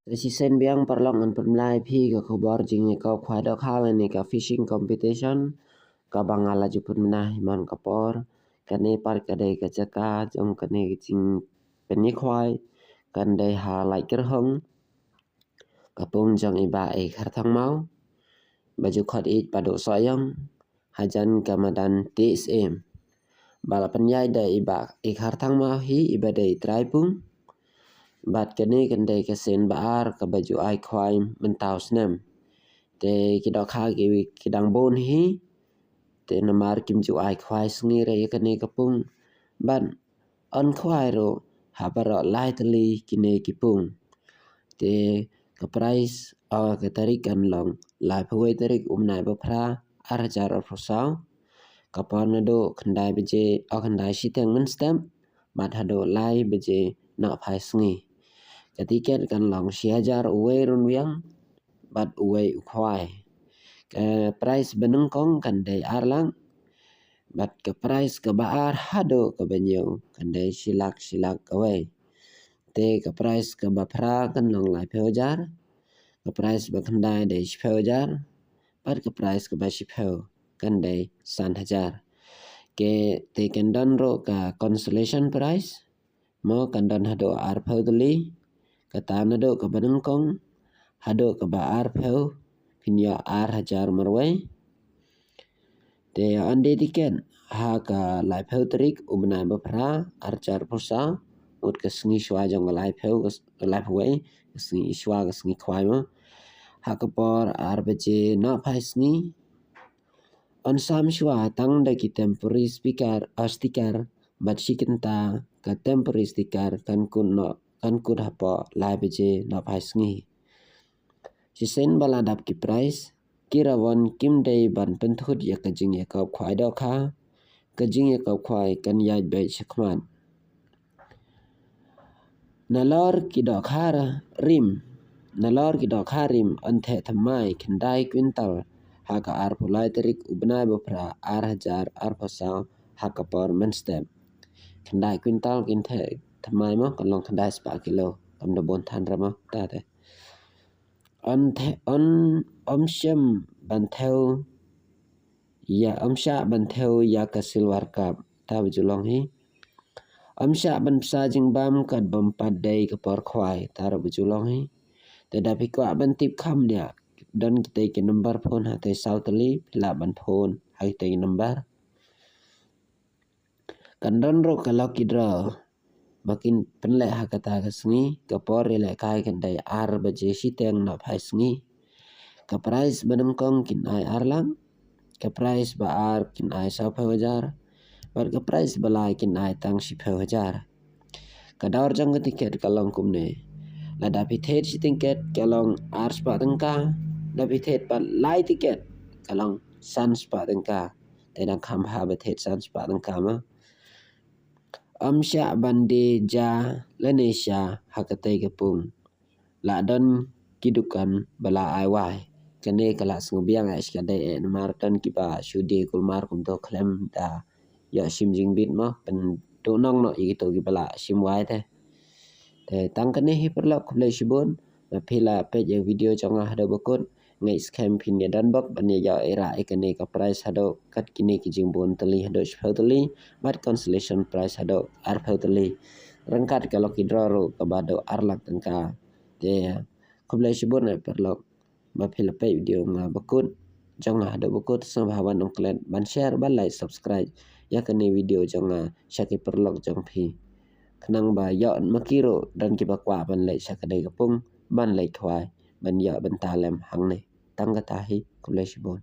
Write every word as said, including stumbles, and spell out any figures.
Te shisien biang paralok ngan pynbna ïa phi ka khubor jingïakop khwai dohkha lane ka fishing competition kaba nga la ju pynbna hi man ka por. Kane pat ka dei ka jaka jong kane ka jingpynïakhwai, kan dei ha Laitkyrhong, ka pung jong i Bah Kharthangmaw, ba ju khot ïeit Bah Duhsohiong, hajan ka madan T S M. Ba la pynïaid da i Bah Kharthangmaw hi, iba dei trai pung. Bad kane kan dei ka sien ba ar kaba ju ai khwai mynta u snem. Te ki dohkha ki, ki dang bun hi. Te namar kim ju ai khwai sngi re ïa kane ka pung. Bad yn khwai ruh ha baroh lai tylli kine ki pung. Te ka prize, o, ka tarik kan long laiphew wei tarik u bnai ba phra, ar hajar arphew saw. Ka por naduh khyndai baje, o, khyndai shiteng mynstep bad haduh lai baje nohphai sngi. Ka tiket kan long shi hajar uwei runwiang bad uwei u khwai. Ka prize ba nyngkong kan dei ar lak, bad ka prize kaba ar haduh kaba hynñiew kan dei shi lak, shi lak kawei. Te ka prize kaba phra kan long laiphew hajar, ka prize ba khyndai dei shiphew hajar, bad ka prize kaba shiphew kan dei san hajar. Ke, te kan don ruh ka consolation prize, mo, kan don haduh arphew tylli, kata naduh kaba nyngkong haduh kaba arphew phin ïoh ar hajar marwei. Te yn die tiket ha ka laiphew tarik u bnai ba phra, ar hajar arphew saw, mut ka sngi shuwa jong ka laiphew, ka s-, ka laiphew wei, ka sngi shuwa, ka sngi khwai mo. Ha ka por ar baje nohphai sngi. Yn sam shuwa tang da ki temporary speaker, o, sticker, bad shi kynta ka temporary sticker kan kut noh, kan kut hapoh lai baje nohphai sngi. Shisien ba la dap ki prize, ki rawon kim dei ban pynthut ïa ka jingïakop khwai dohkha, ka jingïakop khwai kan ïaid beit shakhmat. Nalor ki dohkha rim, nalor ki dohkha rim yn theh thymmai khyndai kwintal ha ka arphew lai tarik u bnai ba phra, ar hajar arphew saw, ha ka por mynstep. Khyndai kwintal kin theh thymmai mo, kan long khyndai spah kilo, kam da bun than re mo, ta te. Yn theh, yn, ym shym ban thew ïa, ym shah ban thew ïa ka silver carp, ta ba ju long hi. Ym shah ban bsa jingbam kat bym pat dei ka por khwai, ta ruh ba ju long hi. Te da phi kwah ban tip kham nia, don kitei ki number phone ha tei saw tylli, phi lah ban phone ha kitei ki number. Kan don ruh ka lucky draw ba kin pynleh ha kata ka sngi, ka por ïalehkai kan dei ar baje shiteng nohphai sngi. Ka prize ba nyngkong kin ai ar lak, ka prize ba ar kin ai sawphew hajar, bad ka prize ba lai kin ai tang shiphew hajar. Ka dor jong ka tiket ka long kumne. Lada phi thied shi tiket ka long ar spah tyngka, lada phi thied pat lai tiket ka long san spah tyngka. Te dang kham bha ba thied san spah tyngka mo. Ym shah ban die ja lane sha ha katei ka pung. La don ki dukan ba la ai wai. Kane ka la sngewbiang eh shikatdei eh namar don kiba shu die kulmar kumto khlem da ïoh shim jingbit mo, pynduhnong noh ïa kito kiba la shim wai te. Te tang kane hi paralok, khublei shibun ba phi la peit ïa video jong nga haduh ba kut. Ngeit skhem phin ïa don bok ban ïa ïoh ïa rah ïa kane ka prize haduh kat kine ki jingbun tylli haduh shiphew tylli, bad consolation prize haduh arphew tylli, ryngkat ka lucky draw ruh kaba haduh ar lak tyngka. Te khublei shibun eh paralok ba phi la peit video nga ba kut, jong nga haduh ba kut. Sngewbha ban ym klet ban share, ban like, subscribe ïa kane video jong nga sha ki paralok jong phi, khnang ba ïoh ma ki ruh don kiba kwah ban leit sha kane ka pung ban leit khwai, ban ïoh bynta lem hangne. Tang kata hi, khublei shibun.